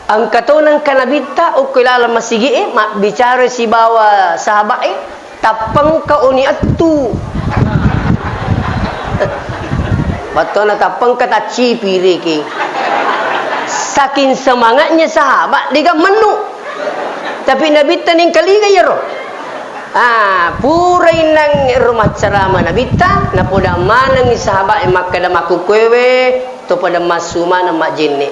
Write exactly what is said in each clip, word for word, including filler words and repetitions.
Engka to nengka Nabitta okko laleng masigi'e, mabbicara sibawa sahaba'e, "Tappengka oni ettu." Mattona tappengka taccipi reke. Saking semangatnya sahabat, dega mennu. Tapi Nabitta nengkaliga iyaro. Ah, purai nang ero maccarama Nabitta, napoda maneng sahabat makkeda makkukkuewe, to pada massu maneng majjenne.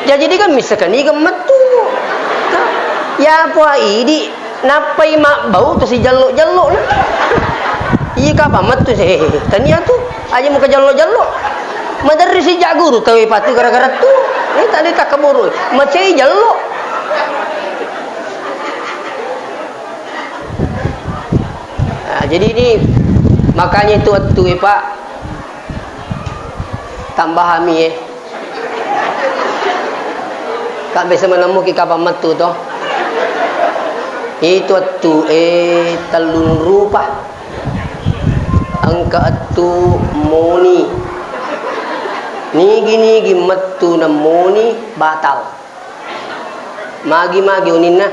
Jaji dega missakaniga mettu. Ya apa idi nappai mabbau to sijallo-jallo na. Iya kapang mettu se, tania tu aja muka jallo-jallo. Maderri sijak guru tawe patu gara-gara tu. Ini tadi tak keburu. Macai jallo. Nah, jadi ini makanya itu ettu e, Pak. Tambahami e. Kak biasa menemuki kapang mettu to. Itu ettu e tellun rupa. Engka ettu moni. Nigi-nigi mettu na moni batal. Magi-magi uninna.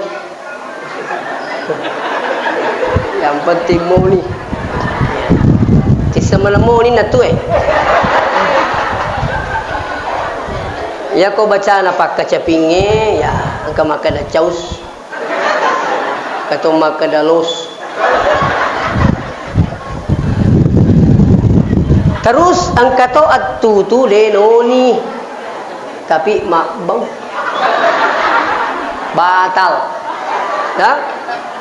Yang penting moni. Cissa mana moni na tu e. Ya ko bacana pakkacapingnge, ya engka makkeda caus. Kato makkeda los. Terus engka to ettu tu de noni. Tapi mabbau. Batal. Ya?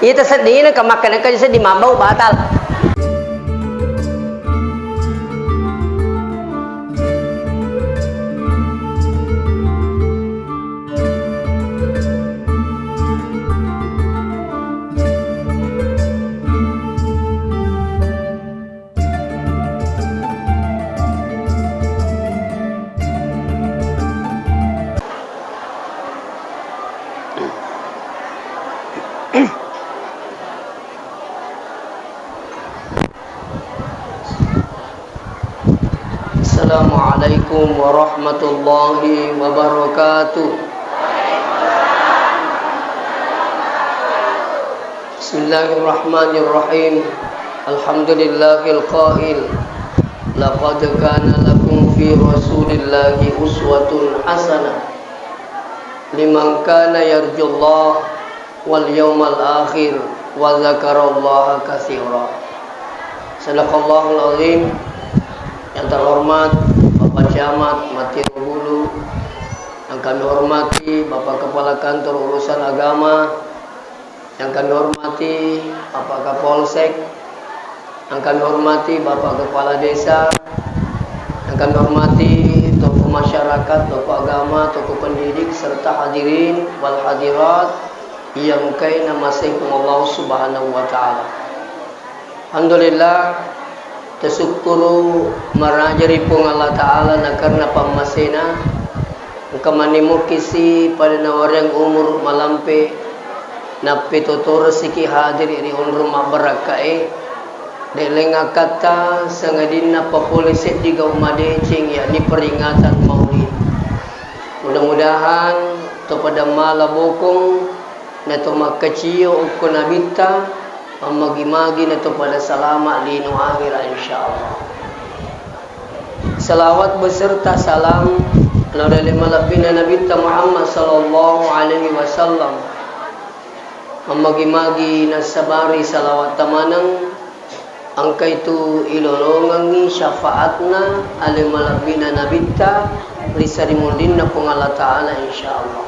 Iya tasedding na kamakkan engka seddi mabbau batal. السلام عليكم ورحمة الله وبركاته. بسم الله الرحمن الرحيم. الحمد لله القائل: لقد كان لكم في رسول الله أسوة حسنة لمن كان يرجو الله واليوم الآخر وذكر الله كثيرا. صدق الله العظيم. Yang terhormat Bapak Camat Matiro Bulu, yang kami hormati Bapak Kepala Kantor Urusan Agama, yang kami hormati Bapak Kapolsek, yang kami hormati Bapak Kepala Desa, yang kami hormati tokoh masyarakat, tokoh agama, tokoh pendidik, serta hadirin wal hadirat yang kaina maseng Allah Subhanahu wa Ta'ala. Alhamdulillah, tasukkuru maraja ri Puang Allah Ta'ala na karena pammasena, engka manimukisi pada nawareng umur malampe, nappetotoresiki hadiri ri onrong mabbarakkae, de leng akkatta sangadinna papole seddi gau madeceng, yakni peringatan Maulid. Mudah-mudahan to pada mala bokong, na to makkacio okko Nabitta, mammagi-magi na to pada salama lino akhirat, insyaallah. Salawat beserta salam lao ri ale malebbina Nabitta Muhammad sallallahu alaihi wasallam. Mammagi-magi nassabari salawat tamaneng, engka itu ilolongengngi syafaatna ale malebbina Nabitta ri sarimunrinna Puang Allah Ta'ala, insyaallah.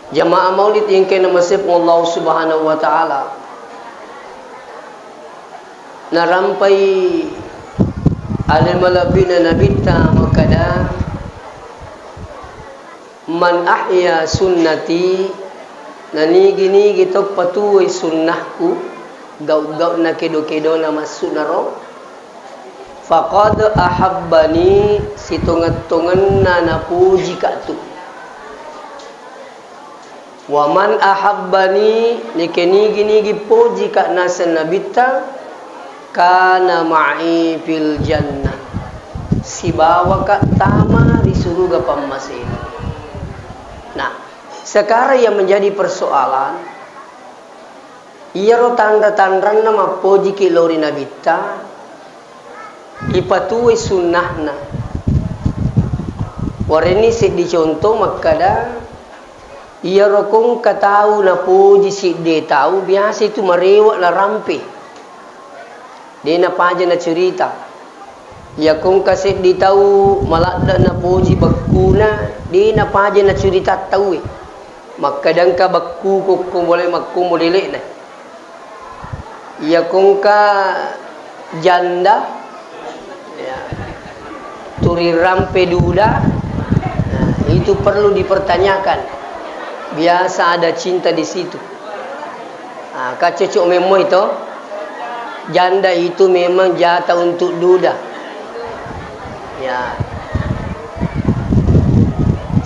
Jamaah maulid engkae namaseppu Allah Subhanahu wa Ta'ala. Narampai ale malebbina Nabitta makkada, "Man ahya sunnati," nanigi-nigi to patuwoi sunnahku, gau-gauna kedo-kedona massu'naro, "faqad ahabbani," sitongeng-tongenna napojika tu. "Wa man ahabbani," neke nigi-nigi pojika naseng Nabitta, "kana ma'i fil jannah," sibawaka tama ri suruga pammasena. Nah, sekarang yang menjadi persoalan, iyaro tanra-tanranna mappojiki lao ri Nabitta, ipatuwoi sunnahna. Warenni seddi contoh makkada, iyaro kongka tau napoji sidde tau, biasa itu marewe' narampe. De' napaja nacurita. Iyako engka seddi tau maladde' napoji bekkuna, de' napaja nacurita tauwe. Makkada engka bekku kokko bole makko modele'na. Iyako engka janda, ya, tuli rampe duda, nah, itu perlu dipertanyakan. Biasa ada cinta di situ. Ah, kan cocok memoi to. Janda itu memang jatah untuk duda. Ya.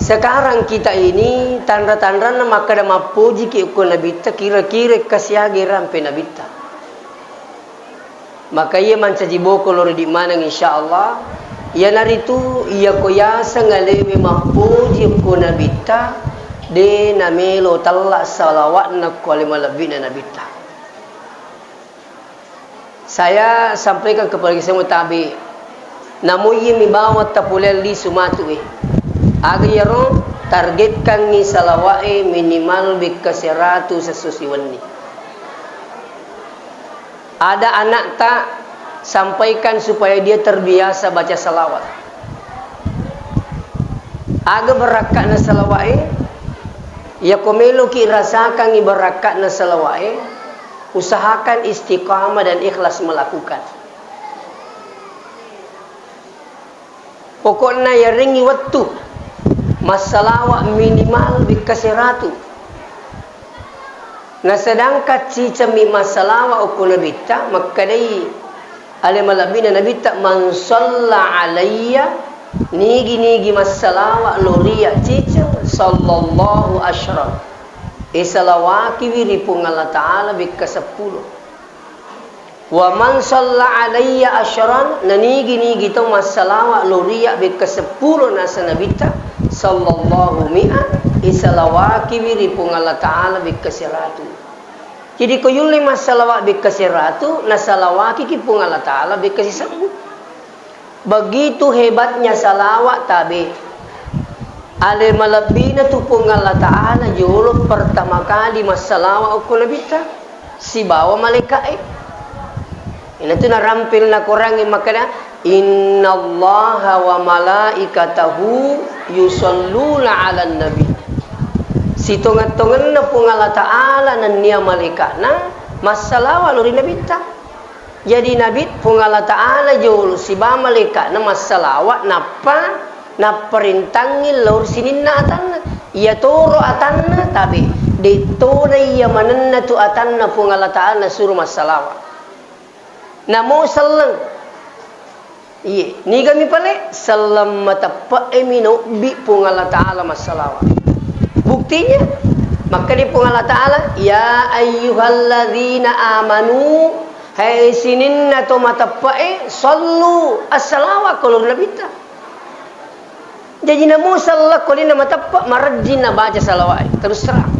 Sekarang kita ini tanra-tanranna makkada mappojiki okko Nabitta, kira-kira kasiage rampe Nabitta. Maka iya mancaji boko lao ri idi' maneng, insyaallah. Iyanaritu iyako yaseng alewe mappoji okko Nabitta, de' namelo tella' salawatna okko ale malebbi'na Nabitta. Saya sampaikan kepada kita semua tabi, namo iyami bawang tapoleang lisu matu e. Aga iyaro, targetkangngi salawa'e minimal bekka seratu sesso siwenni. Ada anakta, sampaikan supaya dia terbiasa baca salawat. Aga barakka'na salawa'e? Iyako meloki rasakangngi barakka'na salawa'e, usahakan istiqamah dan ikhlas melakukan. Pokokna yarengngi wettu massalawa minimal bekka seratu. Na sedangkan cicemmi massalawa okko Nabitta, makkedai ale malebbina Nabitta, "Man shalla alayya," nigi-nigi massalawa lao ri iyya ciceng, "sallallahu asyran," isalawakiwi ri Puang Allah Ta'ala bekka seppulo. "Wa man shalla alayya asyran," na nigi-nigi tau massalawa lao ri iyya bekka seppulo, nasa Nabitta, "sallallahu mi'a," isalawakiwi ri Puang Allah Ta'ala bekka seratu. Jadi ko yulle massalawa bekka seratu, nasalawakiki Puang Allah Ta'ala bekka sisebbu. Begitu hebatnya salawat tabe. Ale malebbina tu Puang Allah Ta'ala jolo pertama kali massalawa okko Nabitta sibawa malaika'e. Inatu narampil na Korangnge makkeda, "Innallaha wa malaikatahu yusalluna 'alan nabi." Sitongeng-tongenna Puang Allah Ta'ala nennia malaika'na massalawa lao ri Nabitta. Jadi Nabi, Puang Allah Ta'ala jolo sibawa malaika'na massalawa, nappa napparentangngi lao ri sininna atanna. Iyatoro atanna tabe, de'tona iya manenna tu atanna Puang Allah Ta'ala nasuro massalawa. Namo selleng. Iye, nigami pale? Selleng mateppe'e mi naobbi Puang Allah Ta'ala massalawa. Buktinya, makkeda Puang Allah Ta'ala, "Ya ayyuhalladzina amanu," hai sininna to mateppe'e, sallu, assalawa ko lao ri Nabitta. Jaji namo selleng ko de' namateppe', marejjing nabaca salawa'e, terus terang.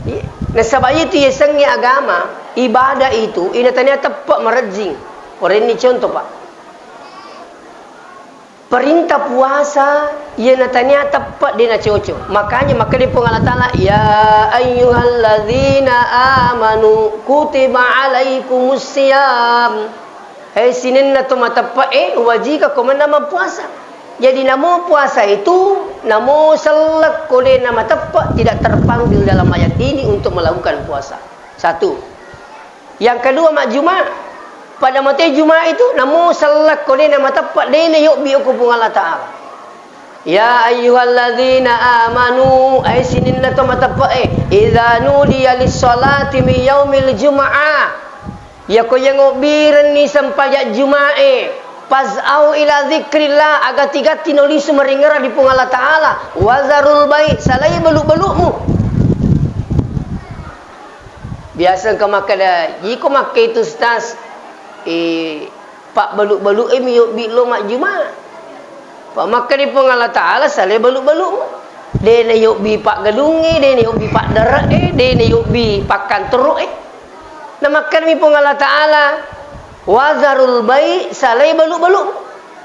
Iya. Nasaba' itu yasengnge agama, ibadah itu, ina tania teppe' marejjing. Warenni contoh, Pak. Perintah puasa, iya natania teppe' de' nacoco'. Makanya makkeda Puang Allah Ta'ala, "Ya ayyuhalladzina amanu kutiba alaikumus siyam." He sininna to mateppe'e, wajika ko mennang mappuasa. Jadi namo puasa itu, namo selleng ko de' namateppe', tidak terpanggil dalam ayat ini untuk melakukan puasa. Satu. Yang kedua, majjuma'. Pada mate Juma' itu, namo selleng ko de' namateppe', de' nayobbi okko Puang Allah Ta'ala. Ya ayyuhalladzina amanu, ai sininna to mateppe'e, idza nudiya lis-sholati min yaumil jum'ah. Yako yangobbirenni sempajang Juma'e, fas'au ila dzikrillah, agati-gati nolisu maringerang ri Puang Allah Ta'ala, wazarul bai', salai balu'-balu'mu. Biasa engka makkeda, "Iko makke itu, Ustaz, eh, Pabbalu-balu'e mi yobbi lo majjuma. Pa makkeda Puang Allah Ta'ala, salai balu-balu'mu. De' na yobbi paggalungnge, de' na yobbi paddare'e, de' na yobbi pakkantoro'e. Na makkeda mi Puang Allah Ta'ala, "Wazarul bai', salai balu-balu'mu."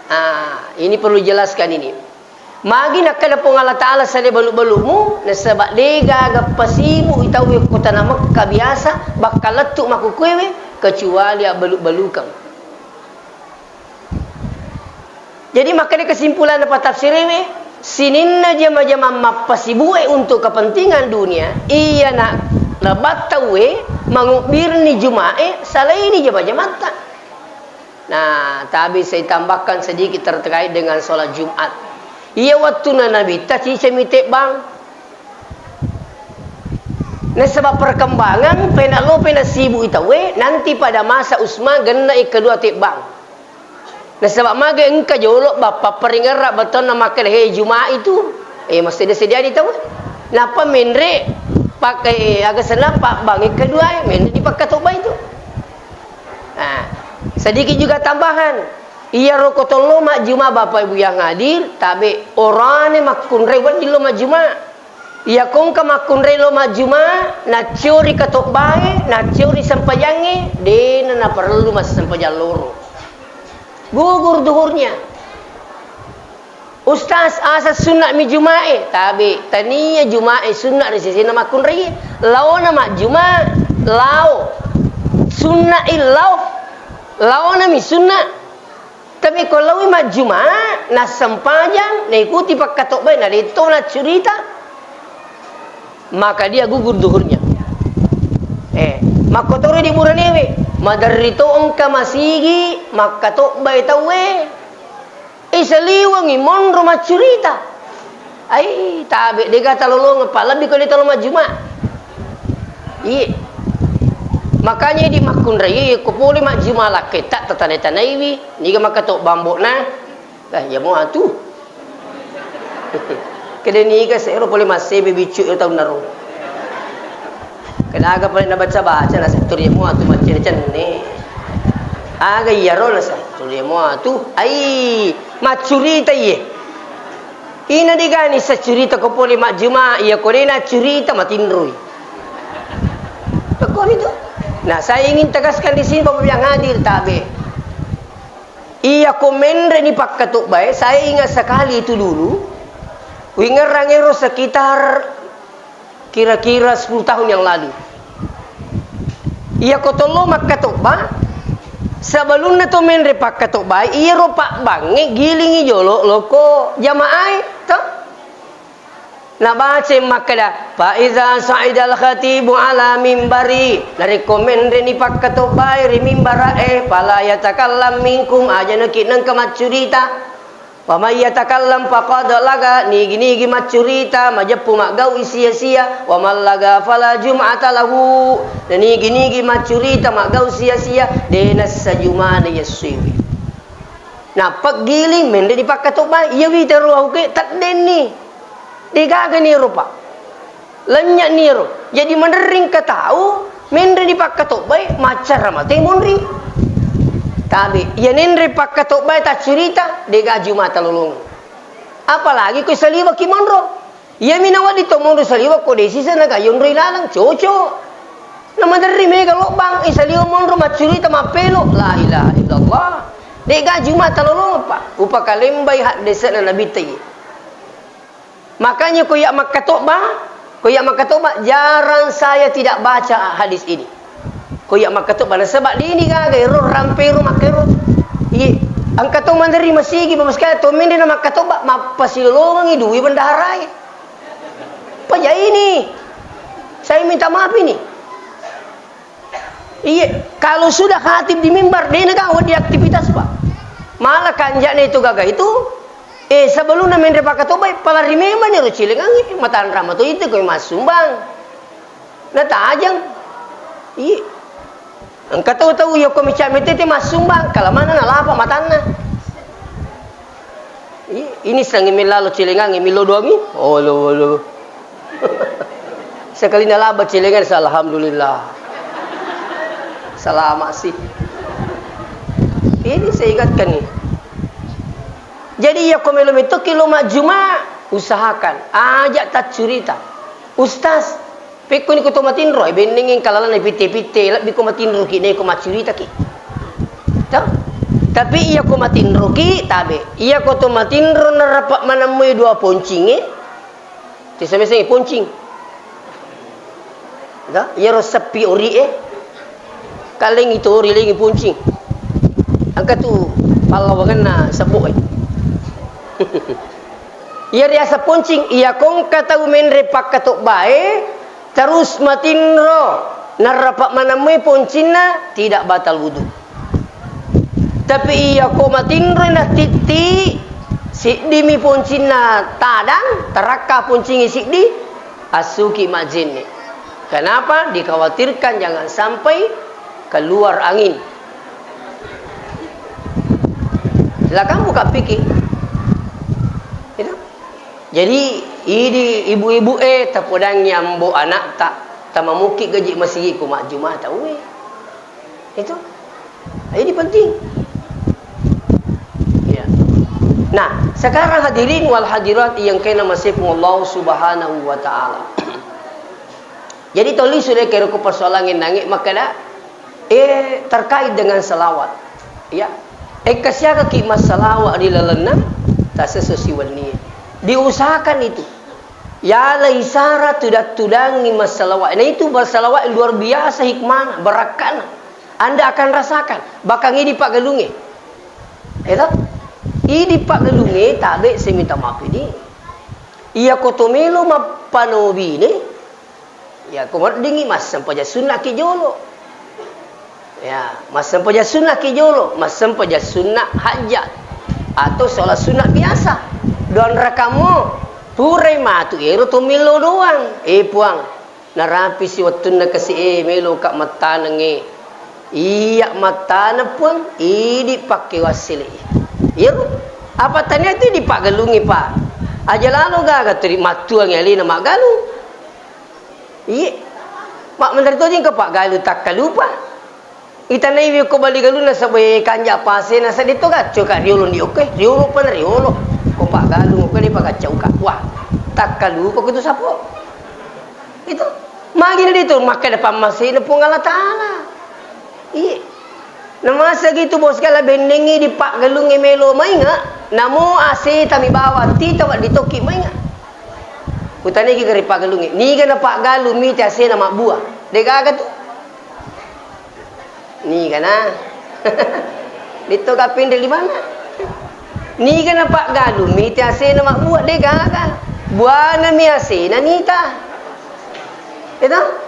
Ah, ini perlu jelaskan ini. Magi nakkeda Puang Allah Ta'ala, "Salai balu-balu'mu," nasaba de' gaga pasibu i tauwe ko tana Mekka biasa bakka lettu makkukuewe kecuali abbalu-balukeng. Jadi, makkeda kesimpulanna patafsirewe, sininna jama-jamang mappasibue untuk kepentingan dunia, iyana lebattauwe mangubbirni Juma'e, salaini jama-jamatta. Nah, tapi saya tambahkan sedikit terkait dengan sholat Jumat. Iya wattuna Nabitta cicami tebbang. Nasaba perkembangan, pena lo pena sibuk i tauwe, nanti pada masa Utsman genna i kedua tebbang. Nasaba mage engka jolo bappa peringerra betonna makkeda, "He, Juma itu." Eh, massede-sedeani tauwe. Nappa menre pakai aga senna pabbang kedua, menre dipakkatobba itu. Nah, sedikit juga tambahan. Iyaro ko tollo majjuma Bapak Ibu yang hadir, tabe orane makkunrai wedding lo majjuma. Iya kongka makkunrai lo majjuma, nacciori katobbae, nacciori sempajangnge, dena naparellu massempajang loro. Gugur duhurnya. Ustaz, asa sunna mi Jumae? Tabe, tania Jumae sunna ri sesena makkunraie. Laona majjuma, lao. Sunna i lao. Laona mi sunna. Tapi ko laoi majjuma, nassempajang, naikuti pakkatobbae, na detto naccurita. Maka dia gugur duhurnya. Eh, makkotoro di buranewe, maderri to engka masigi makkatobbai tauwe. Eh, saliwengi monro maccurita. Ai, tabe, dega talolongeng, pa lebbi ko de talo majjuma. Iye. Makanya di makkunrai, ko pole majjuma lakketta, tatane-tanaiwi, niga makkatobba ambo'na. Lah, iya mo atu. Kede niga sero pole massebe biccu ero taunna ro. Kedaga pole nabaca-baca, nasattur iya mo atu maccenne-cenne. Aga iyaro nasattur iya mo atu. Ai, maccurita iye. Ina digani saccurita ko pole majjuma, iya ko de naccurita matinroi. Tokko itu. Nah, saya ingin tegaskan di sini Bapak yang hadir, tabe. Iya ko menre ni pakkatobbae, saya ingat sekali itu dulu, wingerrang ero sekitar kira-kira sepuluh tahun yang lalu. Iya ko tollo makkatobba, sebelumna to menre pakkatobbae, iyaro pabbangnge gilingi jolo loko jamaae, to? Nabaca makkeda, "Fa iza sa'idal khatibu ala mimbari." Narekko menreni pakkatobbae ri mimbara'e, "Fala yatakallam minkum," aja naki nengka maccurita. "Wa may yatakallam faqad laga," nigi-nigi maccurita, majeppu maggau sia-sia, "wa man laga fala jum'ata lahu," na nigi-nigi maccurita maggau sia-sia, de nassa jumana yessuiwi. Nappa giling menre ni pakkatobbae, iya wita ro auke teddenni. Degaga ni ero, Pak. Lennye ni ero. Jadi maderring ka tau, menre ni pakkatobbae, maccara mate monri. Tabe, iya nenre pakkatobbae taccurita, dega jumata lolong. Apalagi ko saliwaki monro. Iyami nawedding to monro saliweng ko desi sa nagayonroi laleng, cocok. Namaderri mega lobbang, eh, saliweng monro maccurita mappelo. La ilaha illallah. De'ga juma talolongeng, Pak. Upakalembai haddese'na Nabitta iye. Makanya ko iya makkatobba, ko iya makkatobba, jarang saya tidak baca hadis ini. Ko iya makkatobba, nasaba dini gaga ero rampe ero makkero. Iye, engka to maderri masigi, Bapak sekalian, to menre na makkatobba, mappasilolongengi dui bendaharae. Pajaini. Saya minta maaf ini. Iye, kalau sudah khatib di mimbar, de na gaga wedding aktivitas, Pak. Malah kanja'na itu gaga itu, eh, sebelumna menre pakkatobbai, palari memang ero cilengangnge, matanra mato itu ko massumbang. Natajeng. Iye. Engka tau-tau iya ko mica metete massumbang, kalamana nalapa matanna. Iye, ini sangi melalo cilengangnge, millo doangi. Olo, olo. Sekali nalaba cilengang, sa-, alhamdulillah. Salama sih. Ini saya ingatkan nih. Jadi, iya ko melo mettoki lo majjuma, usahakan aja taccurita. Ustaz, pekkoni ko to matinro, e, bennengeng kalalana pitte-pitte, lebbi ko matinroki, ne ko maccuritaki. Toh? Tapi iya ko matinroki, tabe. Iya ko to matinro narapa manemmui dua poncinge, Tisa meseng poncing. Da, iyaro seppi ori e. Kalengi tori lengi poncing. Engka tu pallawangenna sebbo e. Iya riaseng poncing, iya kongka tau menre pakkatobbae, terus matinro, narapa manemmui poncinna, tidak batal wudu. Tapi iya ko matinroi nattitti, siddimi poncinna tadang, tarakka poncingi siddi, assuki majjenne. Kenapa? Dikhawatirkan jangan sampai keluar angin. Silakan buka fikih. Gitu. Jadi, idi ibu-ibu e, tapodangi ambo anakta, tamamuki gaji masigi ko majjuma tauwe. Itu. Ini penting. Ya. Nah, sekarang hadirin wal hadirat yang kena masih Allah Subhanahu wa Ta'ala. Jadi, toli sudah kira ku persoalan nangi, maka dah, eh, terkait dengan salawat. Ya. Eh, kasiaka ki masalawat di lalenna, tak sesuai siwenni. Diusahakan itu. Yala isara tudang-tudangi masalawat. Nah, itu masalawat luar biasa hikmahna, barakkana. Anda akan rasakan. Bahkan idi paggalunge. Ya toh? Idi paggalunge, tabe, saya minta maaf ini. Iya ko to melo mappanobine, iya ko weddingngi massempajang sunnaki jolo. Ya, massempajang sunnaki jolo, massempajang sunna hajat atau sholat sunnah biasa. Doang rakamo, purai matu ero to melo doang. Eh, Puang, narapisi wettunna kasi e, meloka mattaneng e. Iya mattaneng, Puang, idi pakke wassele. Iyaro apa tania tu idi paggalungi, Pak. Aja lalo gaga teri mattuangi alena maggalung. Iye. Mak menteri tu jingka paggalung takkalupa. Itanaiwi ko bali galunna sabwe kanja pasena seddi to gacco ka riolo ni oke, riolo pa riolo. Ko paggalung oke ni pagaccauka. Wah, takkalupa ko tu sapo. Itu. Magi na ditu makkeda pammasena Puang Allah Taala. Iye. Namasa gitu bos kala bennengi di paggalunge melo mainga, namo aseta mi bawang tita waddi tokki mainga. Kutaniki gari paggalunge, niga na paggalung mite asena mabbua. De gaga tu. Niga na. Ditto kapinre limana. Niga na paggalung mite asena mabbua, de gaga. Buana mi asena nita. Itu?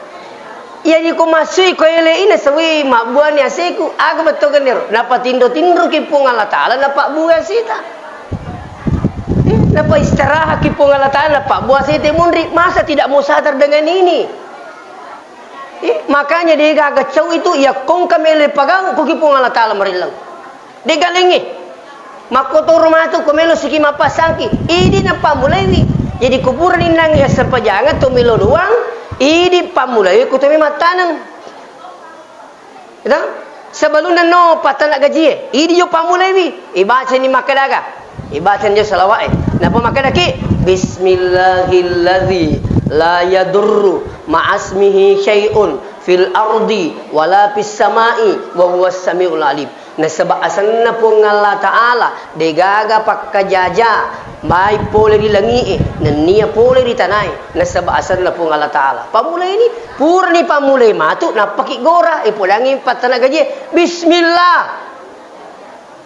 Iya ni ko masui ko ele ina sawi mabbuani aseku, aga bettogenero. Napa tinro-tinro ki Puang Allah Taala, napa bua aseta. Eh, napa istirahat ki Puang Allah Taala, napa bua aseta munri. Masa tidak mau sadar dengan ini? Eh, makanya de gaga cau itu, iya kongka mele pagau, ko ki Puang Allah Taala marillau. De galengnge. Makkotoro matu ko melo siki mappasangki. Idi napammulaiwi. Jadi ko purani nangnge sempajangeng to melo doang, idi pammulaiwi ko to me mattaneng. Gitu? Sebelumna no pattana gajie, idi jo pammulaiwi. Ibacani makkadaga. Ibacani jo salawa'e. Napa makkedaki, "Bismillahilladzi la yadurru ma'asmihi syai'un fil ardi wala fis sama'i wa huwas samiul alim." Nasaba asenna Puang Allah Ta'ala, degaga pakkajaja mai pole ri langi'e, nennia pole ri tanae, nasaba asenna Puang Allah Ta'ala. Pammulaini, purani pammulai matu, nappaki gora, e podangi pattana gajie, bismillah.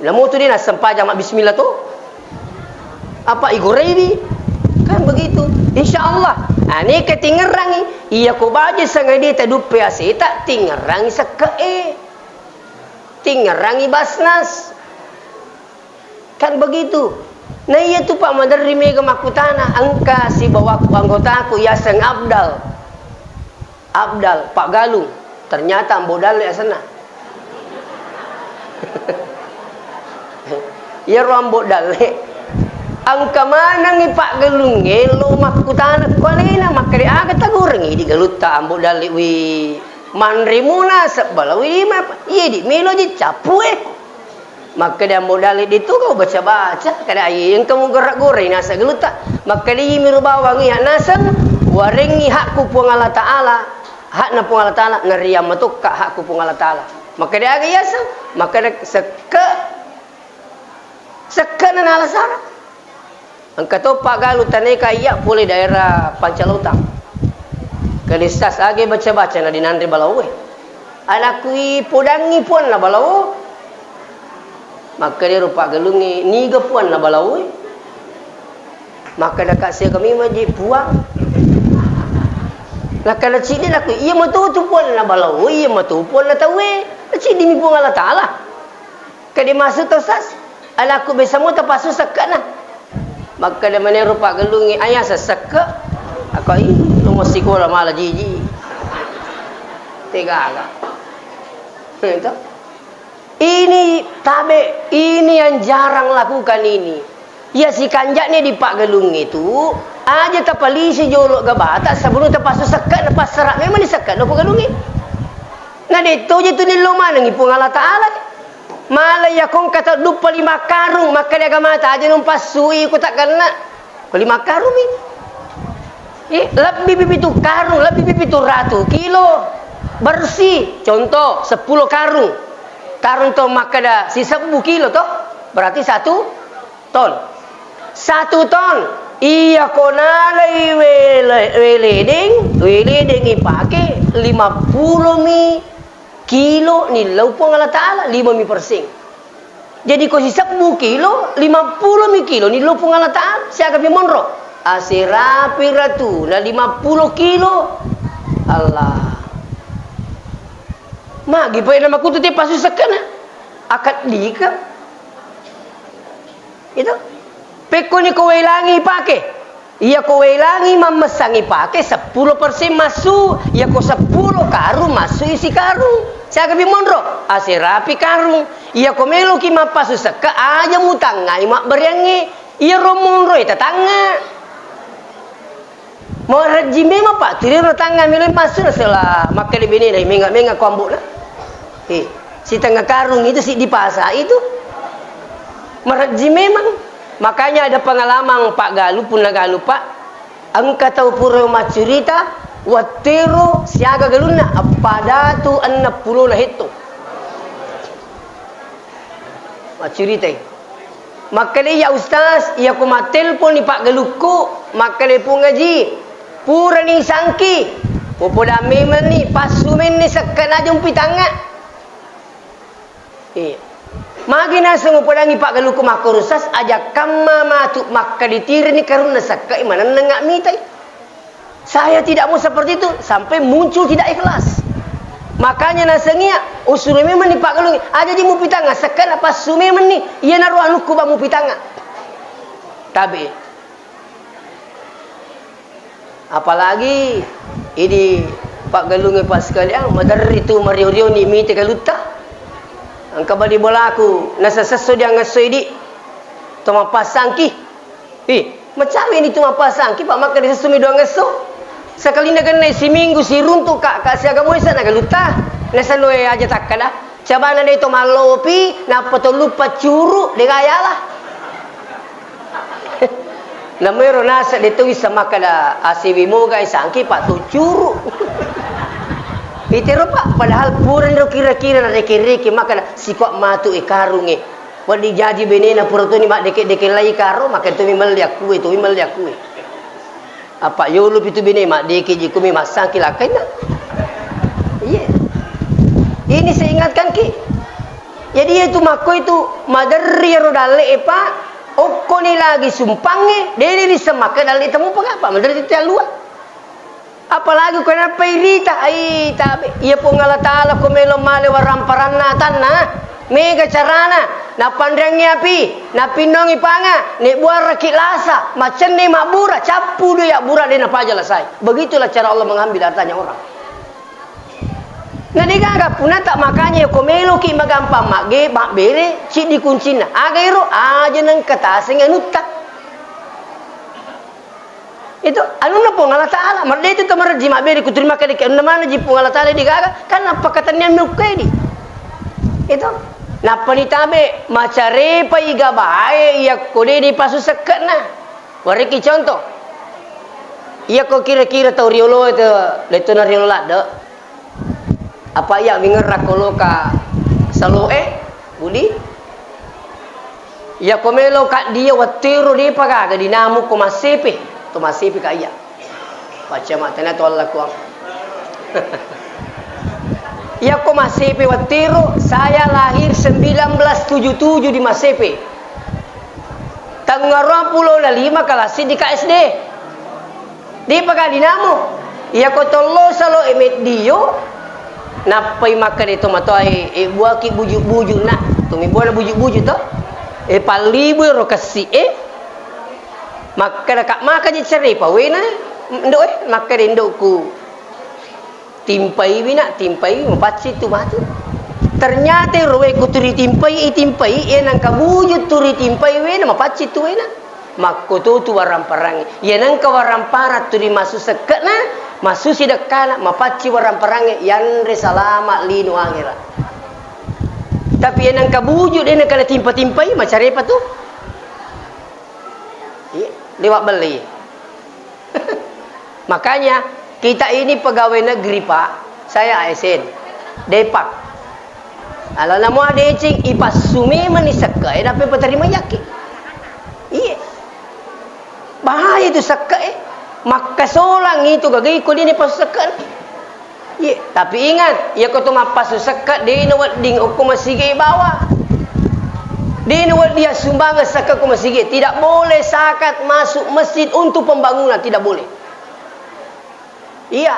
Namutu de nassempajang mabbismillah to? Apa igoraiwi? Kan begitu. Insya Allah. Ane ketingerangi, iya ko baje sangadi taduppe aseta, tingerangi sekke'e. Tingerangi Basnas. Kan begitu. Nah, iya tu, Pak, maderri mega makkutana, engka sibawaku anggotaku yaseng Abdal. Abdal, Pak Galung. Ternyata Ambo Dalle asenna. Iyaro Ambo Dalle. Engka manengi Pak Galungnge lo makkutana kualena, makkeda aga tagorengi di galutta Ambo Dalle wi. Manre muna sebbala wi lima, iya di melo je cappu e. Makkeda, "Ambo Dale, de' tu gau baca-baca, kada ai engka mugerra-gorrai naseng galutta." Makkeda, "Iyami ro bawang iya naseng, warengngi hakku Puang Allah Ta'ala, hakna Puang Allah Ta'ala, nariamma tokka hakku Puang Allah Ta'ala." Makkeda, "Aga iyaseng?" Makkeda, "Sekke', sekke'na nala sara." Engka to paggalu taneka iya pole daerah Pancalautang. Kalessas age baca-baca na dinanre balaoe. Anakku, ipodangngi puanna balao. Makkedaro paggalungnge, "Niga puanna balaoe?" Makkeda, "Kak, siaga memang je puang." Nakkeda ciddi, nakku, "Iya matu tu puanna balao, iya matu puanna tauwe. Naciddimi Puang Allah Ta'ala." Kede masuk to, Sas? Anakku, biasa mo tapasu sekke'na. Makkeda manero paggalungnge, "Ayasa sekke'?" Ako, "Ih, lo massikola mala jiji." Tegaga. Itu. Ini tabe, ini yang jarang lakukan ini. Iya sikanja'na di paggalungnge tu, aja tapalisi jolo gabata sebelum tapasu sekke'na, passara memang di sekke'na paggalungnge. Na de' toje tu nillo manengngi Puang Allah Ta'ala. Mala iya ko engka tau duppa lima karung, makkeda agamata, "Aja numpassui ko taggenna." Ko lima karung mi. Eh, lebbi pitu karung, lebbi pitu ratu kilo bersih. Contoh, seppulo karung. Karung to makkeda sisebbu kilo to, berarti satu ton. Satu ton. Iya ko nalai wele-, weledeng, weledeng ipake lima pulo mi kilo nillau Puang Allah Ta'ala, lima mi perseng. Jadi ko sisebbu kilo, lima pulo mi kilo nillau Puang Allah Ta'ala, siaga pi monro? Aserapi ratu, na lima pulo kilo. Allah. Magi pa ena makutu te pasu sekkena. Akad dika. Itu. Pekkoni ko wailangi pake. Iya ko wailangi mammessangi pake seppulo persen massu, iya ko seppulo karung massu isi karung. Siaga pi monro? Aserapi karung. Iya ko meloki mappasu sekke, aja mutangngai mabbariangnge. Iya ro monro e tatangnga. Marejji memang, Pak, tuli ro tangnga melo massu nasela makkeda benena, menga-menga ko ambo'na. Eh, sitengnga karung itu siddi pasa itu. Marejji memang. Makanya ada pengalaman Pak Galuh, punna Galuh, Pak. Engka tau pura maccurita, wattero siaga galunna, appada tu enneng pulona hetto. Maccuritai. Makkeda, "Iya Ustaz, iya ko mattelponi paggalukku, makkeda Puang Aji, purani sangki, popoda memenni, passu menni sekkena aja mupitangnga." Iya. Magi naseng upodangngi paggalukku makkoro, Sas, aja kamma matu makkaditireni karunna sekkai manennengnga mitai. Saya tidak mau seperti itu, sampai muncul tidak ikhlas. Makanya nasengia, usuru memang ni paggalungnge, aja ji mupitangnga, sekkena passu memang ni, iyanaro anukku ba mupitangnga. Tabe. Apalagi idi paggalungnge pas sekalian, maderri tu mario-rio ni mite kalutta. Engka bali bolaku, nasesesso diangesso idi, to mappasangki. Ih, macawini tu mappasangki, Pak, makkeda sessumi doang esso. Sakalinna gennai siminggu siruntu, Kak, Kak, siaga moi sana galutta. Nasenno e aja takkada. Cabana de to mallopi, nappa to luppa curu, de gayala. Namero nasa de to wissa makkada asiwi moga sangki, Pak, to curu. Itero, Pak, padahal pura ro kira-kira na reke-reke makkada sikok matu e karunge. Wedding jaji benena pura toni maddeke-deke lai karo, makkeda tomi melli akkue, tomi melli akkue. Apa yolo pitu bene maddeke ji kumi massangki lakkainna. Iya. Ini saya ingatkan ki. Jadi itu makko itu maderri ro dalle e, Pak. Okkoni lagi sumpangnge, dede disemmakka dalle temu pengapa? Maderri itu alua. Apalagi ko nappai rita, ai tabe. Iya Puang Allah Ta'ala ko melo male waramparanna atanna, mega carana, napanreangngi api, napinnongi panga, nebuaraki lasa, macenni mabbura, cappu doi abbura de napaja lasai. Begitulah cara Allah mengambil hartanya orang. Na degaga punata makanya ko meloki magampang magge, mabbere, ciddi kuncinna. Aga ero, aja nengka taseng anutta. Itu anunna Puang Allah Ta'ala, mardeti to marejji mabbere kuturi makkeda ke anunna mana ji Puang Allah Ta'ala degaga, kan nappakatenniang mukkaedi. Itu. Nappani tabe, macarepai gabae iyakko de' dipasu sekke'na. Wareki contoh. Iyakko kira-kira tau riolo itu, lettu na riolo ladde. Apa iya wingerra koloka saloe, Budi? Iyako melo kaddia wettu ero de'pa gaga dinamo ko massepe, to massepe ka iya. Pacca matena to Allah kuang. Iyako massepe wettu ero, saya lahir sembilan belas tujuh tujuh di Massepe. Tangnga ruang pulo na lima kelas di K S D. De'pa gaga dinamo. Iyako tollo salo e meddio, nappai makkeda tomatoae, e, buaki buju-buju na, to mi buana buju-buju to. E, pallibu ero kessi e. Makkeda ka maka je cerepa wena, ndo e, makkeda ndokku. Timpaiwi, nak, timpaiwi, mapacci tu matu. Ternyata ero wae ku turi timpai, itimpai, iya nengka buju turi timpai wena, mapacci tu wena. Makkoto tu waramparang. Iya nengka waramparang turi masu sekke'na, masu sidekkana, mapacci waramparang, yanre salama lino ahera. Tapi iya nengka buju de' nengka natimpa-timpai, macarepa tu. Iya, lewat beli. Makanya, kita ini pegawai negeri, Pak. Saya A S N. Depak. Alana mua deceng, ipassu memang ni sekke, eh, dapat peterima yakin. Iya. Bahaya itu sekke, eh. Makkasolang itu gagai ko dia ni pas sekke. Iya, tapi ingat, iya ko to mappasu sekke, de' na wedding okko masigi bawang. De' na wedding sumbangan sekke ko masigi. Tidak boleh zakat masuk masjid untuk pembangunan, tidak boleh. Iya.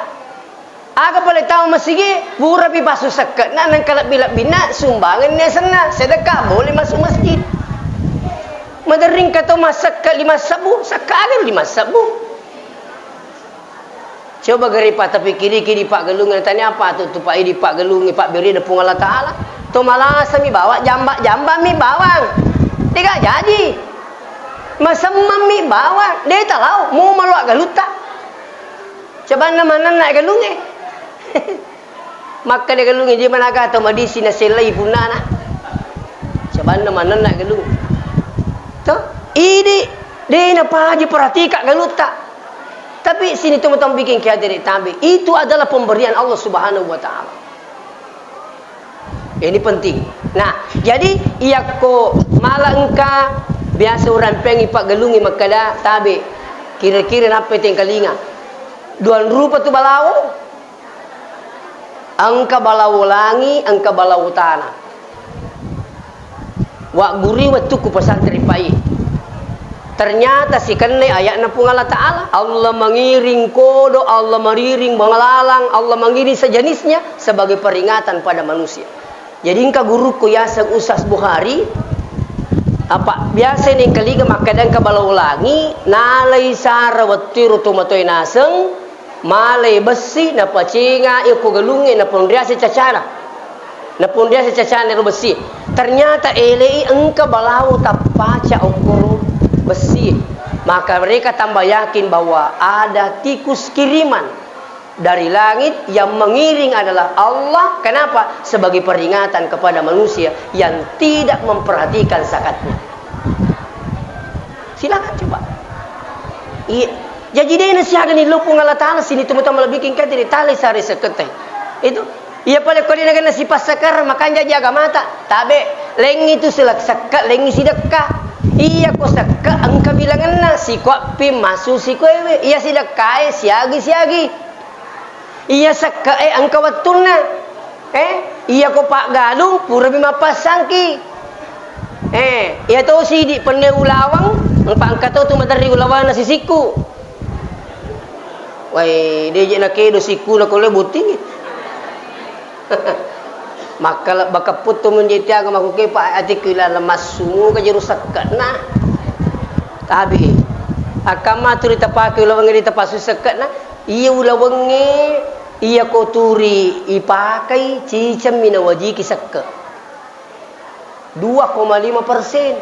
Aga pale tau masigi, purapi pasu sekke, na nengka lebbi-lebbinna sumbangan ni asenna, sedekah boleh masuk masjid. Maderring ka to massekke lima sebbu, sekke aga lima sebbu. Coba gari Pak, tapikiri-kiri Pak Galung, tanya apa tu, tu Pak idi Pak Galung, Pak beri depung Allah Ta'ala. To malasa mi bawang, jamba-jamba mi bawang. Tiga jaji. Masemmang mi bawang, de' talau, mu maluak galutta. Cobanna manenna galungnge. Makkeda galungnge, je managa to madisi nasellai punnana. Cobanna manenna galung. To, idi, de' napaji peratika galutta. Tapi sini tu matang bikin kia dere tabe. Itu adalah pemberian Allah Subhanahu wa Ta'ala. Ini penting. Nah, jadi iyakko mala engka biasa urampengi paggalungi makkeda tabe. Kira-kira nappa tengkalinga. Duang rupa tu balawo. Engka balawo langi, engka balawo tana. Wagguri wettukku pesantren pai. Ternyata sikenne ayatna Puang Allah Ta'ala. Allah mengiring kodo, Allah mengiring bangalalang, Allah mengiring sejenisnya sebagai peringatan pada manusia. Jadi engka gurukku yaseng Ustaz Bukhari, apa biasa ni engka liga makkeda engka balawo langi, nalai sara wettu ro tomatoe naseng, malai bessi, napacenga iyako galungnge, naponriase cacana. Naponriase cacana ro bessi. Ternyata elei engka balawo tappaca okkoro bessi. Maka mereka tambah yakin bahwa ada tikus kiriman dari langit yang mengiring adalah Allah. Kenapa? Sebagai peringatan kepada manusia yang tidak memperhatikan zakatnya. Silakan coba. Iya. Jadi de' nasiaga ni lopung Allah Ta'ala sini temu tama lebih kingkat jadi tali sari sekete. Itu. Iya pale ko dina kena sipassakarang makanja jaga mata. Tabe, lengi tu silak sekka, lengi sidekka. Iya ko sekka engka bilanganna, sikoappi masu sikoewe. Iya sidekkae siagi-siagi. Iya sekkae engka wettunna. Eh, iya ko paggalung purami mappassangki. Eh, iya to sidi penne ulawang, engka engka to tu maderri ulawang na sisikku. Wai, deje nakedo sikku na kole botting. Makkala bakappu to menjadi tiaga makuke pa atiku ilala massu ka jeru sekkana. Tabi. Akkamma tu ritapake ulawang ritapassu sekkana. Iya ulawengnge, iya ko turi ipakai, cicemmi nawajiki sekke. Dua koma lima persen.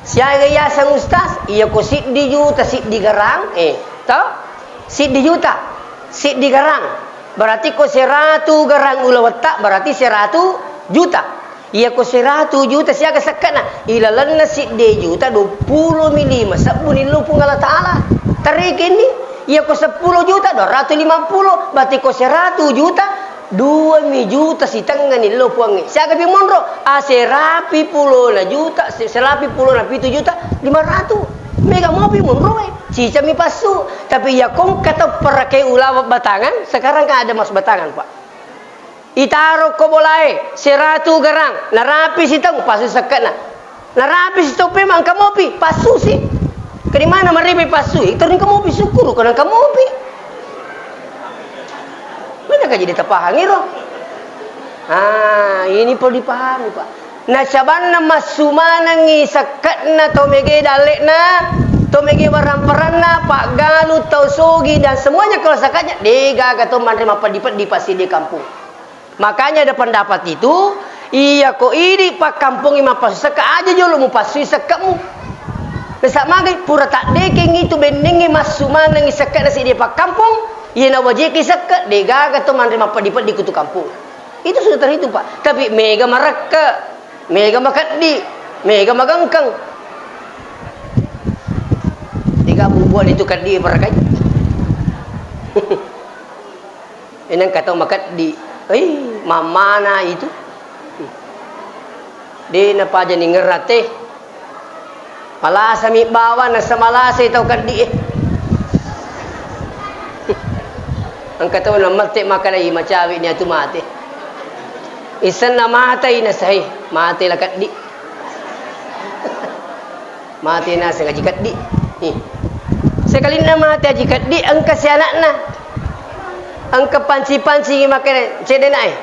Siaga yaseng ustaz, iya ko siddi juta, siddi garang, eh, to? Siddi juta, siddi garang. Berarti ko seratu garang ulawetta, berarti seratu juta. Iyako seratu juta siaga sekke'na, ilalenna sidde juta duappulo mi lima sebbu nillo Puang Allah Ta'ala. Tarekenni, iyako seppulo juta dua ratus lima puluh, berarti ko seratu juta, dua mi juta sitengnga nillo Puangnge. Siaga pi monro, aserapi pulona juta, se-, serapi pulona pitu juta lima ratus. Mega mopi monroe, cicami passu. Tapi iyako engka tau perake ulawa batangan, sekarang kan ada emas batangan, Pak. Itaro ko bolae, seratu garang, narapi sitaung, passu sekke'na. Narapi sitaung pemang, engka mopi, passusi. Ke di mana maribi passu, itu engka mopi, syukur ko engka mopi. Mana kaji ditapahangi ro? Ah, ini perlu dipahami, Pak. Nacabanna massu manengngi sekke'na tau mege dalle'na, tau mege waramparanna, paggalu, tau sogi, dan semuanya kalau sekatnya, degaga to manre mappeddi-peddi passiddi kampung. Makanya ada pendapat itu, iya ko idi pakkampongi mappassu sekka, aja jolo mupassui sekke'mu. Mesa magai pura taddekeng itu bennengngi massu manengngi sekke'na siddi pakkampong, iya nawajiki sekke, degaga to manre mappeddi-peddi kutu kampung. Itu sudah terhitung, Pak. Tapi mega marekke, mega makeddi, mega magengkeng. Tiga bubuan itu keddi barakai. Ini engka tau makeddi. Ih, mamana itu. De napaja ningerate. Malasami bawang, nasa malasai tau keddi e. Engka tau namette makkeda, "I, macawe ni atu mate." Isenna matai nasai, mate la keddi. Mate naseng aji keddi. Ih. Sekalinna mate aji keddi, engka si anakna. Engka panci-panci makkeda, cedde nae.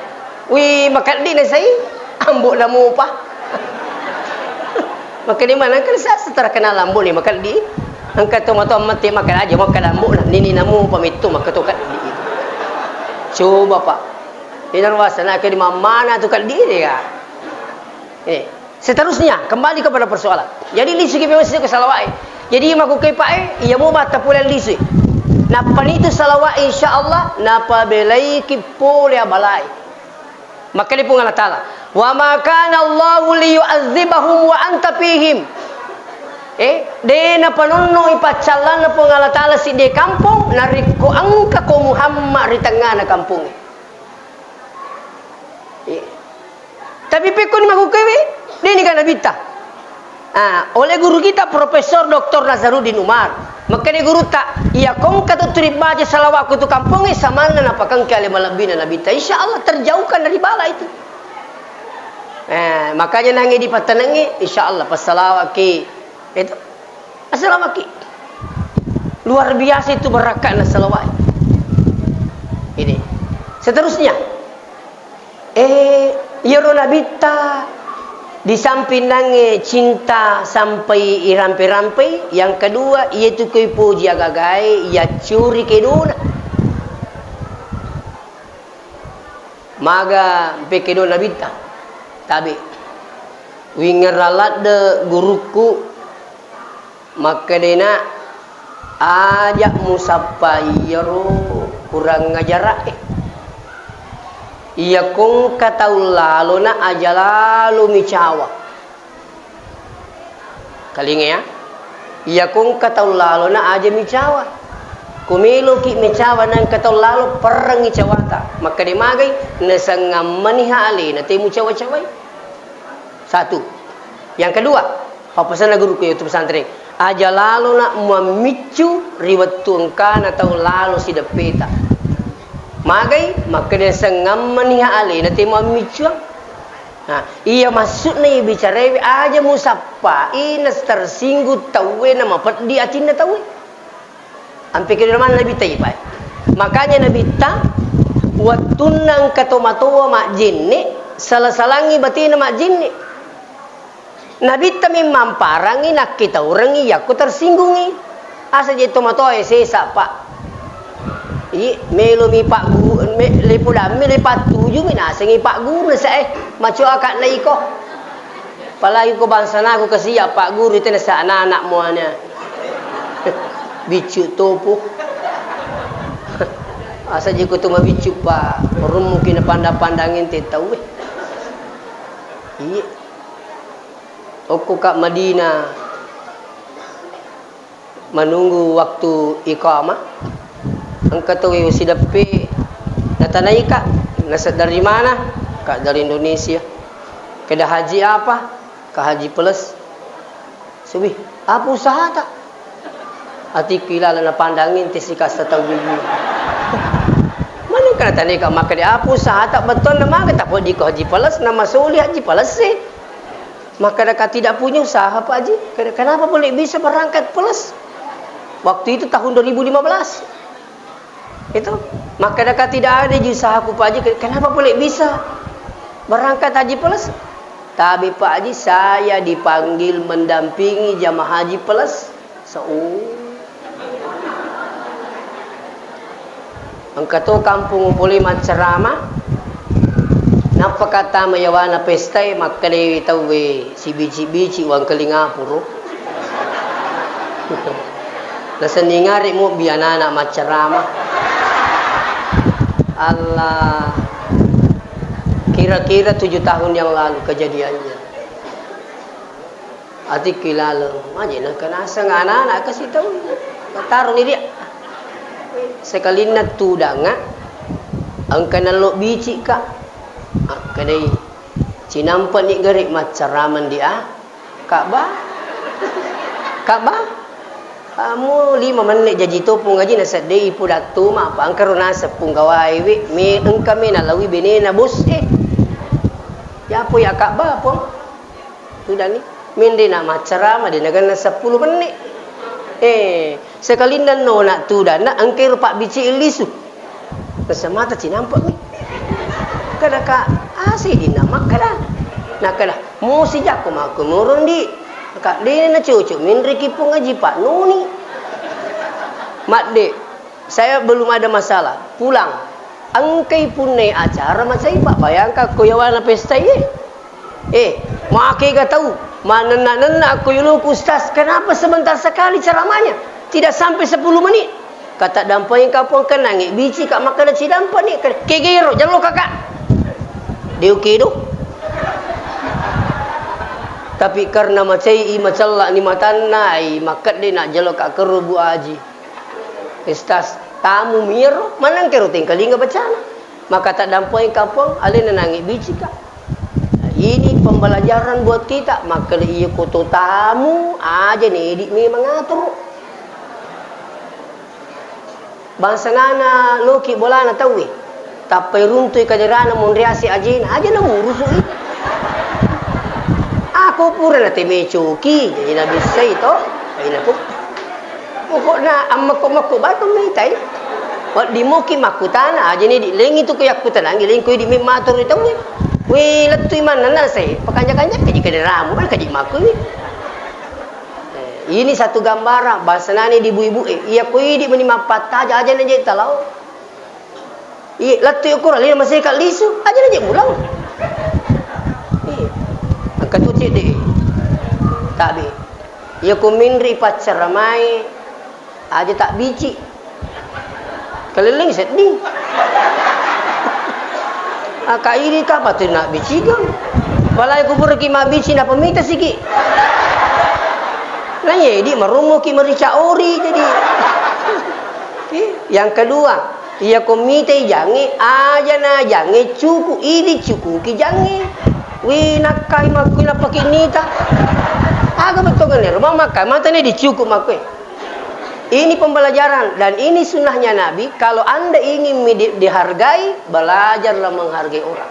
Wi, makeddi nasai, ambo namupa. Makkeda mana kan sa-, terkenal ambo ni makeddi. Engka to mato mate makkeda aja makkeda ambo na, nini namupa mittu makketo keddi. Coba, Pak. Ini ruasa nak ke di mamana tu keddi dia. Eh, seterusnya, kembali kepada persoalan. Jadi, lisuki memang sisi ke salawai. Jadi, maku kepae, iya mau batta pole lisui. Nappa nitu salawai, insya Allah, napabelaiki pole abalai. Makkeda Puang Allah Ta'ala, "Wa ma kana Allahu liyu'adzibahum wa anta fihim." Eh, de napanonnoi paccallanna Puang Allah Ta'ala sidde kampong, narekko engka ko Muhammad ri tengngana kampongnge. Eh. Tapi pekkoni makkukkuewe, deni ga nabitta. Ah, oleh guru kita Profesor Doktor Nazaruddin Umar, makkeda gurutta, iya kongka tu turi baca salawat ku tu kampongnge samanna napakengke ale malebbina nabitta. Insya Allah terjauhkan dari bala itu. Eh, makanya nange di patanengnge, insya Allah passalawaki. Itu. Assalamaki. Luar biasa itu barakka'na salawat. Ini. Seterusnya. Eh, iyaro nabitta di samping nange cinta sampai irampe-rampei, yang kedua, iyatu koi poji agagae, yaccuri kedona. Maga mpekedo nabitta. Tabe. Wingerra ladde gurukku makkedena, aja musappa iyaro kurang ajara'e. Iya kongka tau lalona aja lalo micawa. Kalinga ya. Iya kongka tau lalona aja micawa. Ko meloki mecawa nangka tau lalo perrengi cawata. Makkeda magai, nasengngammaniha alena te mucawa-cawai. Satu. Yang kedua, pappasenna guruku yaitu pesantren. Aja lalona muammiccu ri wettu engkana tau lalo sideppeta. Magai, makkeda nasengngammaniha alena te muammiccuang. Nah, iya maksudna iya bicaraewe aja musappai na tersinggung tauwe na mapeddi atinna tauwe. Ampe kedo manna Nabitta ipae. Makanya Nabitta wettunna engka tomatoa majjenne, sala-salangi batena majjenne. Nabitta memang parangi nakkitaurengi yakko tersinggungi. Asa je tomatoae sesa, Pak. Iye, melomi Pak Gu-, me-, lepodamme le pattujumi nasengi Pak Guru sae. Macoaka na iko. Apalagi ko bangsanaku kasiya Pak Guru tena sa anak-anak muana. Biccu topo. Asa je ko tu mabiccu, Pak. Rummuki na pandang-pandang ente tauwe. Iya. Okko ka Madinah menunggu waktu iqamah. Engka tauwe sideppe, natanaika, "Nasa dari mana?" "Ka dari Indonesia." "Keda haji apa?" "Ka haji plus." "Suwi, apa usahata?" Atikku ilaleng napandangi tessika satau gigi. Mani kana tani ka makkeda apa usahata, bettuanna magi tapoji ko haji plus, namasuli haji plus e. Makkeda ka tidak punya usaha, Pak Haji. Kena-, kenapa boleh bisa berangkat plus? Waktu itu tahun dua ribu lima belas. Itu, makkeda ka tidak ada ji usahaku, Pak Haji. Kenapa boleh bisa berangkat haji plus? Tapi, Pak Haji, saya dipanggil mendampingi jamaah haji plus. So, oh. Engka to kampung pole maccarama. Nappa ka tama yawana pestae, makkedai tauwe, "Sibici-bici wangkeling apuro." Nasenning arek mobbi anana maccarama. Allah. Kira-kira tujuh tahun yang lalu kejadiannya. Atikku ilaleng, maje nakanaseng ana-ana kasi tau. Nataroni ria. Sekalinna tudanga, engka nallo bicika. Akkedai, "Cinampani gare maccaramang di a, Ka'bah." "Ka'bah? Kamu lima menit jaji to Pung Haji naseddei ipudattuma, apa engkaro naseng Pung Gawae we, me engka me nalawi benena bos e. Yapo ya Ka'bah, Pung?" Tudani, menre na maccarama, de naganna seppulo menit. Eh, sekalinna nona tudanna, engkai ro pabbici lisu. Nasemata cinampe'mi. Kada ka, ase dinna makkada. Nakkada, "Musi jakko makko murung di." Ka, "De na cocok, menreki Pung Haji Pak Nuni." Madde, "Saya belum ada masalah, pulang." Engkai punnai acara macai, Pak. Bayangkan ko yawana pesta iye. Eh, makega tau, manenna-nenna ko yoloku, "Ustaz, kenapa sebentar sekali ceramahnya? Tidak sampai sepuluh menit." Kata dampeng kapong kenangi, bici ka makkeda cidampani. Kegero, jalo kakak. Deu kedo. Tapi karena macai i, macella ni matanna, ai, makkedde na jalo ka keru Bu Aji. Ustaz, tamu miro, maneng kero tengkalinga bacana. Maka taddampoi kapong, alena nangi bicika. Ini pembelajaran buat kita. Maka iya ko to tamu, aja nedi memang atur. Bangsa nana loki bolana tauwe. Tappai runtui kaderana monriasi ajena, aja na urusu i. Ako pura na teme coki, jadi na bissai to. Aina pun. Pokokna ammekko-mekko batu mitai. Wedding moki makkutana, ajani di lengi tu ko yakkutanangi, lengko idi memmatur di tauwe. Wi, lettui manenna sai, pakanja-kanja kaji kaderamu, kan kaji makku wi. Eh, ini satu gambaran, bahasa nani di ibu-ibu, eh, iya ko idi meni mappattaja, aja na je talau. Iya, lettu ukurang, lino maseka lisu, aja na je mulang. Iya. Engka tu cedde. Tabe. Iya ko minri paccaramae, aja tak bici. Keleleng seddi. Aka ini ka patu nak bici gam. Palai kuburki mabbici na pemita siki. Na iya, di marummuki merica ori jadi. Oke. Yang kedua, iya ko mitai jange, aja na jange cuku, idi cukuki jange. Wi, nakkai makkui napake nita. Aga betongeng ero, makkai matane dicuku makkui. Ini pembelajaran dan ini sunnahnya Nabi, kalau Anda ingin mi-, di-, dihargai, belajarlah menghargai orang.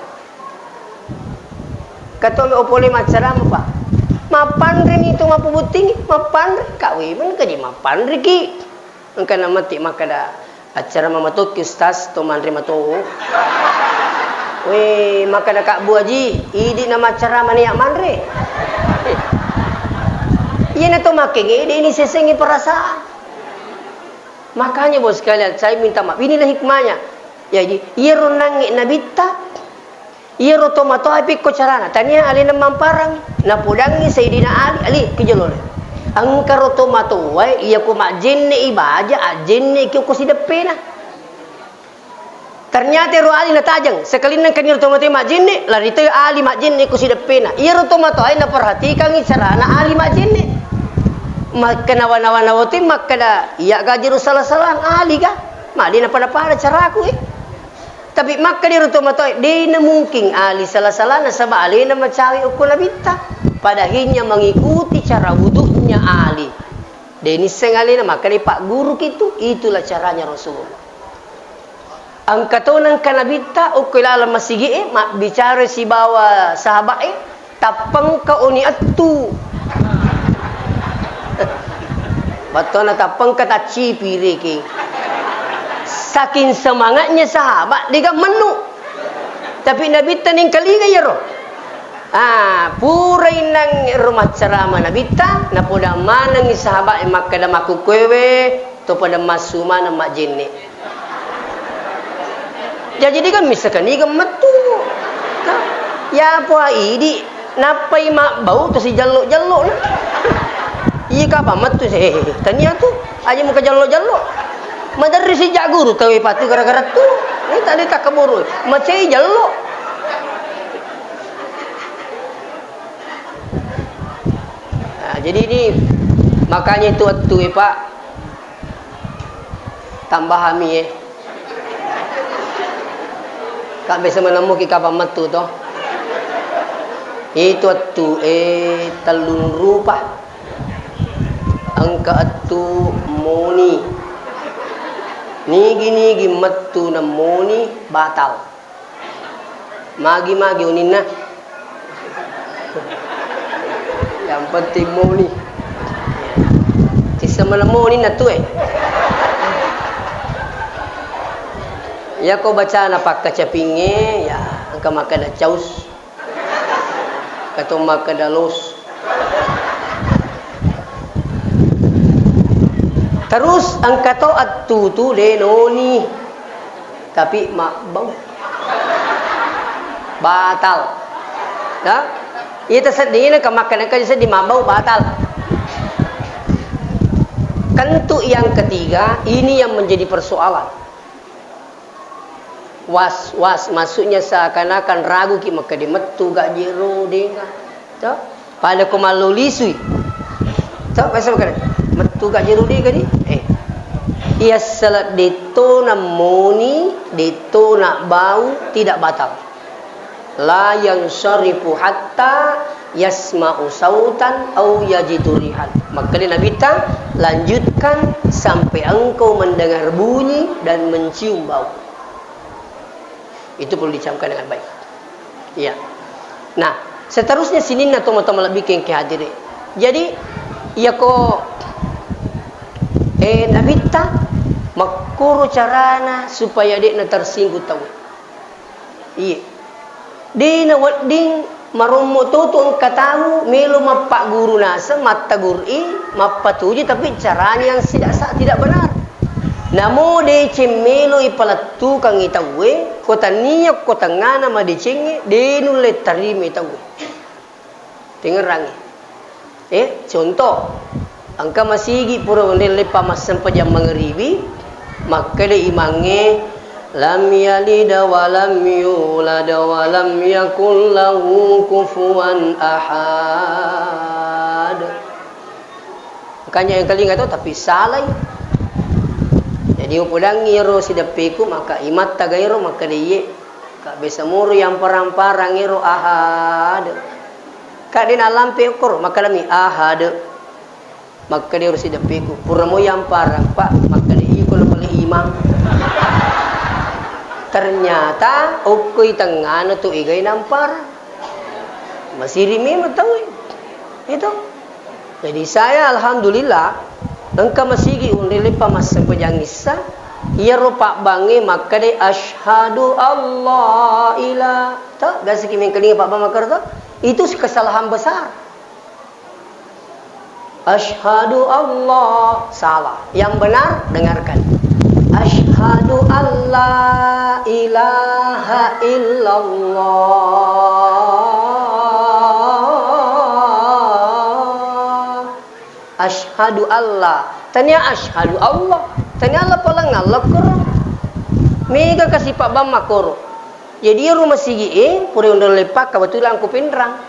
Katong opole maccarama, Pak. Mappanre ni tu mappubuttingi, mappanre. Kak Wimen kaji mappanreki. Engka na matti makkada, "Accarama matokki, Ustaz, to manre mato." We, makkada Kak Bu Aji, "Idi na maccarama nia manre." Iyana to makkege, de ni sesengi perasaan. Makanya, Bos sekalian, saya minta maaf. Inilah hikmahnya. Jadi, iyaro nangnge nabitta, iyaro tomatoa pekko carana, tania alena mamparang, napodangi Sayyidina Ali, Ali, ki jolo le. Engkaro tomatoae, iya ko majjenne i baja, ajjenne ki ko sideppena. Ternyata ero Ali natajeng, sekalinna engkani ro tomatoae majjenne, lari toi Ali majjenne ko sideppena. Iyaro tomatoae naperhatikangngi carana Ali majjenne. Makkeda nawa-nawa-nawa toi makkeda, "Iya gaji ro sala-salang Ali ga? Ma de napada-pada caraku, eh." Tapi makkeda ro tomatoae, "De namungkin Ali sala-salang nasaba alena macawe okko Nabitta." Pada akhirnya mengikuti cara wudunya Ali. De nisseng alena, makkeda, "Pak guru kitu, itulah caranya Rasulullah." Engka to nengka Nabitta okko laleng masigi'e, mabbicara sibawa sahaba'e, "Tappengka oni ettu." Battona tappengka taccipi reke. Saking semangatnya sahabat, dega mennu. Tapi Nabitta nengkalinga iyaro. Ah, purai nang ro maccarama Nabitta, napoda manengngi sahaba'e makkeda, "Makkukkuewe to pada massu maneng majjenne." Jaji, dega missakani ga mettu. Ka, ya poa idi nappai mabbau to sijallo-jallo na. Iya, kapa mettu se, tania tu, aja muka jallo-jallo. Maderri sijak guru tawe patu gara-gara tu. Ini tadi tak keburu. Macai jallo. Nah, jadi ini makanya itu ettu e, Pak. Tambahami, eh. Kak biasa menemuki kapan mettu to. Itu ettu e tellung rupa. Engka ettu moni. Nigi-nigi mettu na moni batal. Magi-magi uninna. Yang penting moni. Sisama moni na tu, eh. Ya ko bacana pakkacapingnge, ya engka makkeda caus. Kato makkeda los. Terus engka to ettu tu de noni. Tapi mabbau. Batal. Ya? Iya tasedding, nengka makkeda seddi mabbau batal. Tentu yang ketiga, ini yang menjadi persoalan. Was-was, maksudnya seakan-akan ragu ki makkeda mettu ga jero dega. To? Pada ko mallo lisui. To, biasa makkeda, mettu ga jero dega di? Eh. Iya sala detto na moni, detto na bau, tidak batal. La yansarifu hatta yasma'u sautan au yajidu rihan. Makkeda Nabitta, "Lanjutkan sampai engkau mendengar bunyi dan mencium bau." Itu perlu dicamkan dengan baik. Iya. Nah, seterusnya sininna tomatoa malebbi kengke hadire. Jadi, iya ko, eh, Nabitta, makkoro carana supaya de'na tersinggung tau. Iye. De nawedding marommo toto engka tau melo mappagguru naseng, mattagur'i, mappatuju, tapi caranya yang tidak sa-, tidak benar. Namo deceng melo ipalettukangngi tauwe, ko tania ko tengngana madecengnge, de nulle tarimai tauwe. Tengngerangngi. Eh, contoh, engka masigi pura onreng leppa massempajang mangeribi, makkeda imangnge, "Lam yalid wa lam yulad wa lam yakul lahu kufuwan ahad." Makanya engkalinga to, tapi salai. Jadi, upodangngi ero sideppeku, maka imatta gairo, makkeda iye. Ka besa moro yang parang-parang ero ahad. Ka de nalampe okkoro, makkedami ahad. Makkeda ero sideppeku, "Pura mo yang parang, Pak?" Makkeda, "Iko na pale imang." Ternyata okkoi tengngana tu egai namparang. Masiri memang tau e. Itu. Jadi saya alhamdulillah engka masigi onreng leppa massempajang issa, iyaro pabbangnge makkeda, "Asyhadu alla ila-," to, biasa ki mengkalinga pabbang makkeda to? Itu kesalahan besar. "Asyhadu alla," salah. Yang benar, dengarkan. "Asyhadu alla ilaha illallah." Asyhadu alla. Tania asyhadu Allah. Tania Allah palang Allah koro. Mega kasi Pak Bang makkoro. Jadi iyaro masigi e, pura onrong leppa, kebetulan ku Pinrang.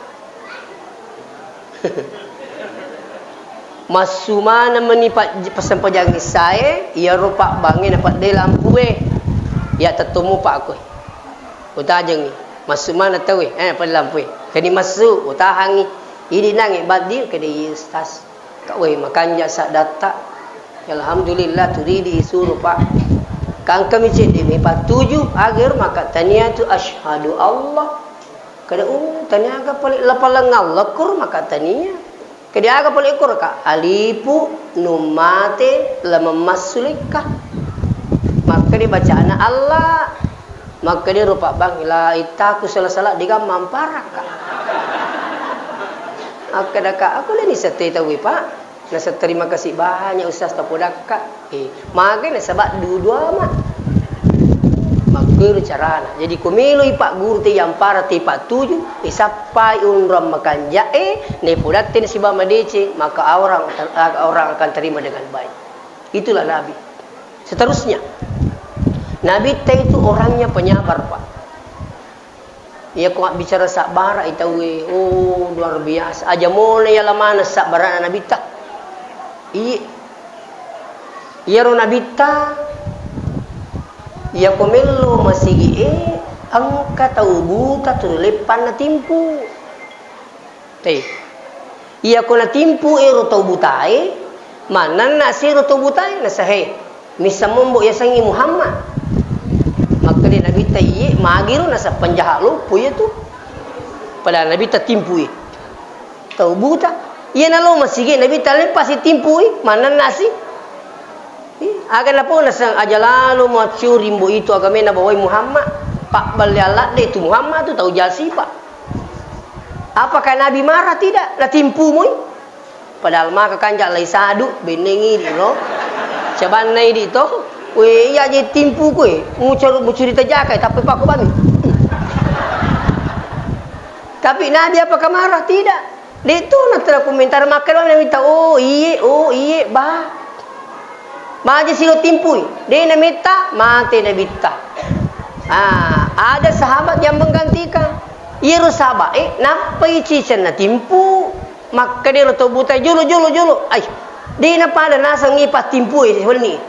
Massu maneng meni pa-, passempajang issae, iyaro Pak Bang e napaddai lampu e. Ya tettomu Pak koe. Utajengi. Massu maneng tau e, eh, pada lampu e. Keni massu, utahangi. Idi nange baddi, kede iya Ustaz. Ka, weh, makanja saddatta. Alhamdulillah, turidi isuro, Pak. Kangkami cedde mi pattuju, agar maka tania tu asyhadu Allah. Kada, uh, tania aga pale lapaleng Allah kur maka tania. Kada aga pale kur ka alifu nun mate lameng massu lekka. Maka dibacana Allah. Makkedaro Pak Bang, "La, ittaku sala-sala, degaga mamparakka." Makkedaka, "Aku le nisseng te tauwe, Pak." Nasa, "Terima kasih banyak, Ustaz, tapodakka." Eh, magai nasaba dudu ama. Makkero carana. Jadi, ko meloi Pak Guru te yampara te pattuju, eh, sappai onrong makanja e, ne podatte nasiba madeceng, maka orang, orang akan terima dengan baik. Itulah Nabi. Seterusnya, Nabitta itu orangnya penyabar, Pak. Iya, ko mabbicara sabbara i tauwe, oh, luar biasa. Aja mona iya lamana sabbarana Nabitta. Iye. Iyaro Nabitta, iya ko mello masigi e, engka tau buta tuli leppanna timpu. Te. Iya ko natimpu ero tau butae, mannanna sero tau butae, nasa, "He, misseng mombo yasengnge Muhammad?" Makkeda Nabitta, "Iye, magiro, nasa penjahat loppo iya tu." Padahal Nabitta timpui tau buta. Iya nalo masigi Nabitta leppasi timpui, mannanna si. Ih, aga napo naseng aja lalo maccuri mbo itu agamena bawai Muhammad. Pabballe aladde tu Muhammad tu tau jasipa. Apakah Nabi marah? Tidak. Natimpumoi. Padahal maka kanja lai sadu, benneng idi, no? Cabanna idi to. We, iya je timpu kue. Mucur-, mucurita jakai, tapi pako bami. Tapi Nabi apakah marah? Tidak. De tu natena komentar, makkeda Nabitta, "Oh, iye, oh, iye, ba." Maja silo timpui, de nametta, mate Nabitta. Ah, ada sahabat yang menggantikan. Iyaro sahabat e, nappai cicenna timpu, makkedaro to buta, "Jolo, jolo, jolo." Ai, de napada naseng ipa timpui wenni.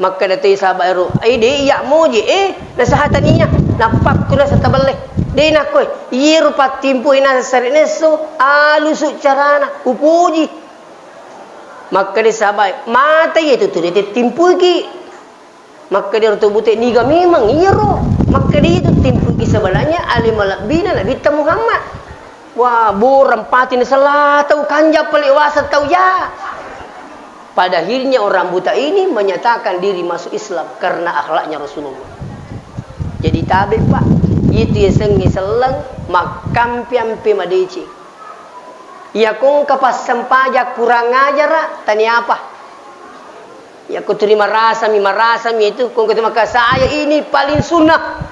Makkeda toi sahabat ero, "Eh, de iya moje, eh, nasaha tania, nappakku nasa tabelle." De nakkoe, "Iyaro pattimpui nasa sare nesso, alusu carana, upoji." Makkeda sahabat, "Mate iya tu tuli tettimpuiki." Makkeda ero to bute, "Niga memang iyaro?" Makkeda, "Itu timpuiki sebenarnya ale malebbina Nabitta Muhammad." Wah, borang pati nasala tau kanja pale wasa tau ya. Pada akhirnya orang buta ini menyatakan diri masuk Islam karena akhlaknya Rasulullah. Jadi tabe, Pak, itu yasengnge selleng makkampe-ampe madeceng. Iya kongka passempajang kurang ajara, tania apa? Iya ko tuli marasami, marasami itu, kongka tu maka saya ini paling sunnah.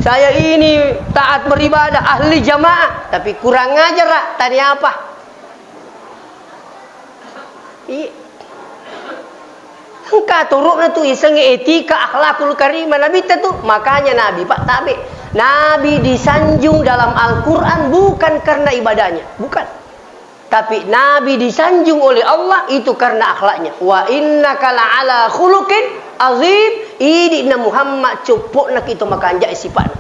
Saya ini taat beribadah, ahli jamaah, tapi kurang ajar, Ra. Tadi apa? Iya. Engka turukna tu isengnge etika akhlakul karimah Nabitta tu. Makanya Nabi, Pak, tabe. Nabi disanjung dalam Al-Quran bukan karena ibadahnya. Bukan. Tapi Nabi disanjung oleh Allah itu karena akhlaknya. "Wa innaka la'ala khuluqin azim." Idi na Muhammad coppo'na ki to makanjak sipatna.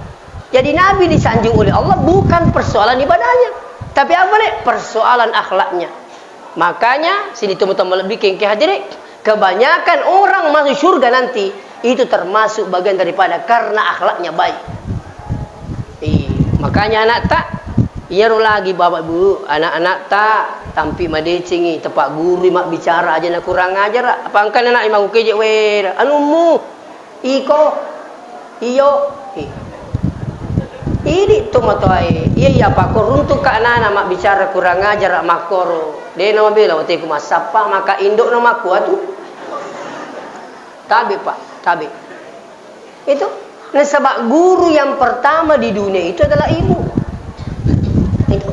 Jadi Nabi disanjung oleh Allah bukan persoalan ibadahnya. Tapi apa le? Persoalan akhlaknya. Makanya, sini teman-teman lebih kengke hadirin. Kebanyakan orang masuk surga nanti itu termasuk bagian daripada karena akhlaknya baik. Iya, makanya anakta, iyaro lagi Bapak Ibu, anak-anakta tampi madecengi, tepak guru mabbicara aja na kurang ajar, apa engka anak maku keje we, anummu, iko, iyo, i-, idi to matoae, iya, iya, pakko runtuk ka anak-anak mabbicara kurang ajar makkoro, de na mabela wateku massappa, maka indok na makkuatu. Tabe, Pak, tabe. Itu. Nasaba guru yang pertama di dunia itu adalah ibu. Itu.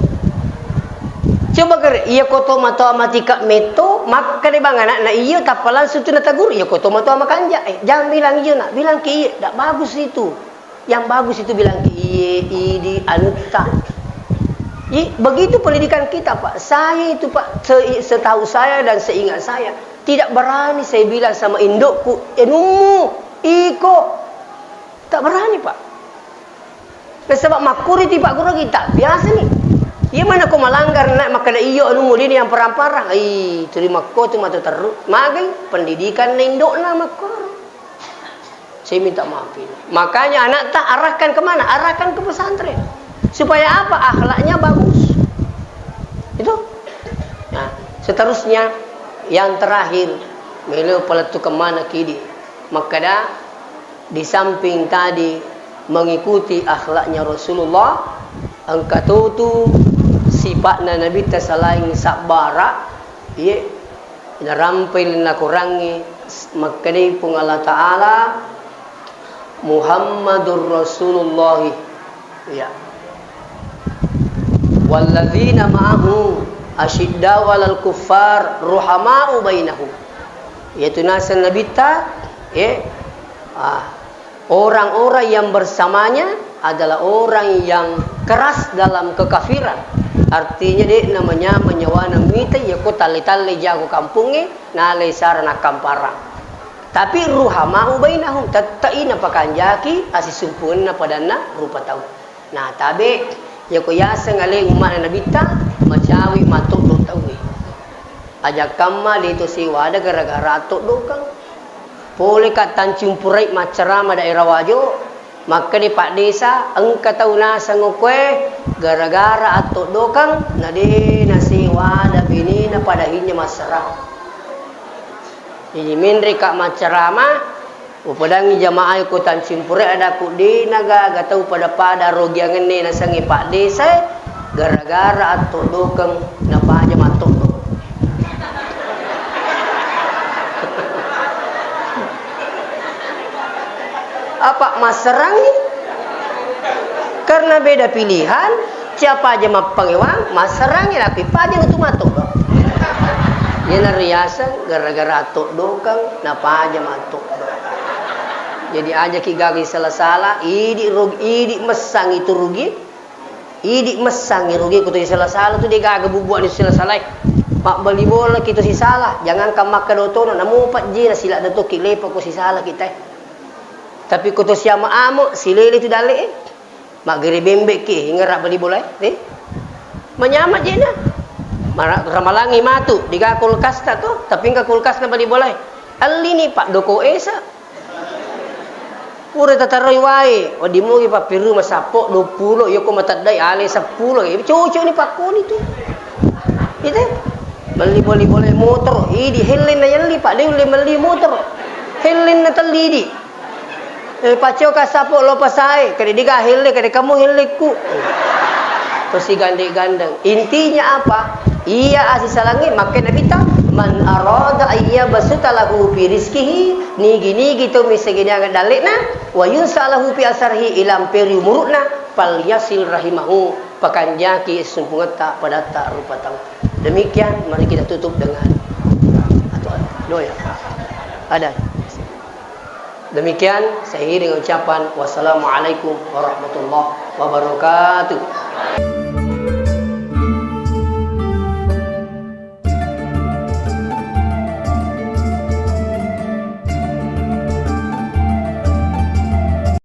Coba kere, iya ko to matoa matika metto, makkeda bang anakna iya, tappa langsung tu nataguru, iya ko to matoa makanja. Eh, jangan bilang iya nak, bilang ke iya, tidak bagus itu. Yang bagus itu bilang ke iya, idi, anutta. Jadi, begitu pendidikan kita, Pak. Saya itu, Pak, se-, setahu saya dan seingat saya, tidak berani saya bilang sama indokku, "Enummu, iko." Tak berani, Pak. Nasaba makkuri ti Pak Guru kita, biasa nih. Iya mana ko melanggar, nak makkeda iyo anu mulini yang parang-parang. Ih, tuli makko tu matu terru. Magai pendidikan na indokna makkoro. Saya minta maaf ini. Makanya anak tak arahkan kemana? Arahkan ke pesantren. Supaya apa? Akhlaknya bagus. Itu. Nah, seterusnya yang terakhir, melo palettu kemana kidi. Makkeda, di samping tadi mengikuti akhlaknya Rasulullah, engka totu sipatna Nabitta selain sabbara, iye, narampai nakorangngi, makkedai Puang Allah Ta'ala, Muhammadur Rasulullah. Ya. Walladzina ma'ahu asyiddau 'alal kuffar ruhamau bainahum. Yaitu naseng Nabitta, eh, ah, orang-orang yang bersamanya adalah orang yang keras dalam kekafiran. Artinya, de' namanya menyawana mita, ya ko talle-talle jago kampungnge, nalai sara nakkamparang. Tapi ruhamau bainahum, tette'i napakanjaki asisumpungenna padanna rupa tau. Nah, tabe, yako yaseng ale umma'na Nabitta, macawe matoddo tauwe. Aja kamma de to sewada gara-gara attoddokeng. Pole ka tancumpurai maccarama daerah Wajo, makkeda Pak Desa, engka tau naseng okkoe gara-gara attoddokeng, na de nasewada benena pada hinnya masserang. Jadi, menre ka maccarama, upadangi jamaah ko tancimpure ada ku de nagaga tau pada-pada rogiangenna nasengnge Pak Desa, gara-gara attoddokeng napaja mattoddo. Apa masserangi? Karena beda pilihan, siapa aja mappangewang, masserangi tapi paja nutu mattoddo. Iyana riaseng gara-gara attoddokeng napaja mattoddo. Jadi aja ki gaga sala-sala, idi rug-, idi messang itu rugi, idi messang rugi kutu sala-sala tu de gaga bubuani sala-sala. Mabbali bola kita sisala, jangankan makkeda otona, namu pajjena sila datoki lepa ko sisala kita. Tapi ko to siama amo, silele tu dale, eh. Maggere bembe ki, ingera bali bola, eh. Manyama jena. Mara-, ramalangi matu, diga kulkas ta to, tapi engka kulkas na bali bola, eh. Allini Pak Doko Esa. Pura tataroi wae, wedding mugi pappiruma sappo, duappulo, iya ko mateddai ale seppulo, eh, cocok ni pakkoni tu. Ite? Melli boli-boli motor, idi helle na yelli, Pak, de ulle melli motor. Helle na telli idi. Eh, paccoka sappo lo pasae, kade diga helle, kade kamu helleku. Tosi gande-gandeng. Intinya apa? Iya asisalangi, makkeda Nabitta, "Man arada ayyabsuta lahu fi rizqihi", nigi-nigi to misegini aga dalle'na, "wa yunsa lahu fi asarihi", ilamperi umuru'na, "falyasil rahimahu", pakanjaki sumpungetta padatta rupa tau. Demikian, mari kita tutup dengan doa. Ada. Demikian, saya akhiri dengan ucapan wassalamualaikum warahmatullahi wabarakatuh.